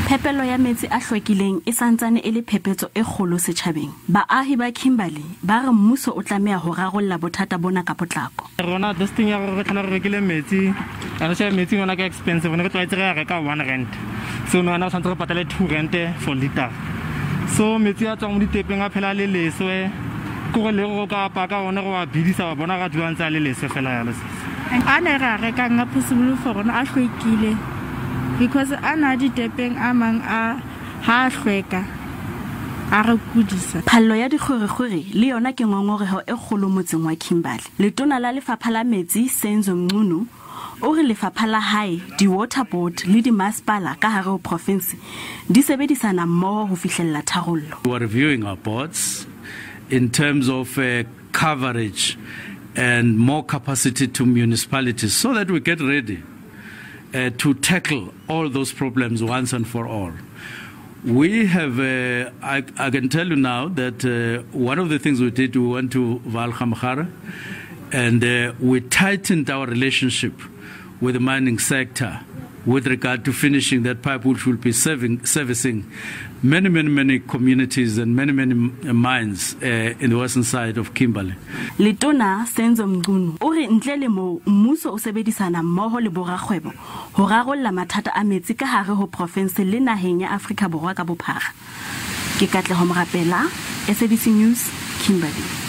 Phepelo ya metsi a hlwekileng e santsane e le phephetso e kgolo setjhabeng. Baahi ba Kimberley ba re mmuso o tlameha ho rarolla bothata bona ka potlako. Rona this thing ya gore re tlhola re rekile metsi, re shebe metsi yona ke expensive, ne re tlwaetse re ya reka R1. So no ana re tshwanetse re patale R2 for liter. So metsi a tswang mo ditepeng a phela le leswe, ke gore le go ka apaya ka one, re wa bidisa, wa bona ga dula ntse a le leswe fela yalo. A ne re a rekang a possible for rona a hlwekile, because a na ditepeng a mang a ha a hlweka, a re kudisa. Phallo ya dikgwerekgwere le yona ke ngongoreho e kgolo motseng wa Kimberley. Letona la Lefapha la Metsi Senzo Mchunu o re lefapha la hae, di-water board le dimasepala ka hare ho profinsi di sebedisana mmoho ho fihlella tharollo. We are reviewing our boards in terms of coverage and more capacity to municipalities so that we get ready to tackle all those problems once and for all. I can tell you now that one of the things we did, we went to Vaal Gamagara and we tightened our relationship with the mining sector with regard to finishing that pipe, which will be servicing many, many, many communities and many, many mines in the western side of Kimberley. Letona Senzo Mchunu o re ntle le moo, mmuso o sebedisana mmoho le borakgwebo ho rarolla mathata a metsi ka hare ho province le naheng ya Afrika Borwa ka bophara. Ke Katleho Morapela, SABC News, Kimberley.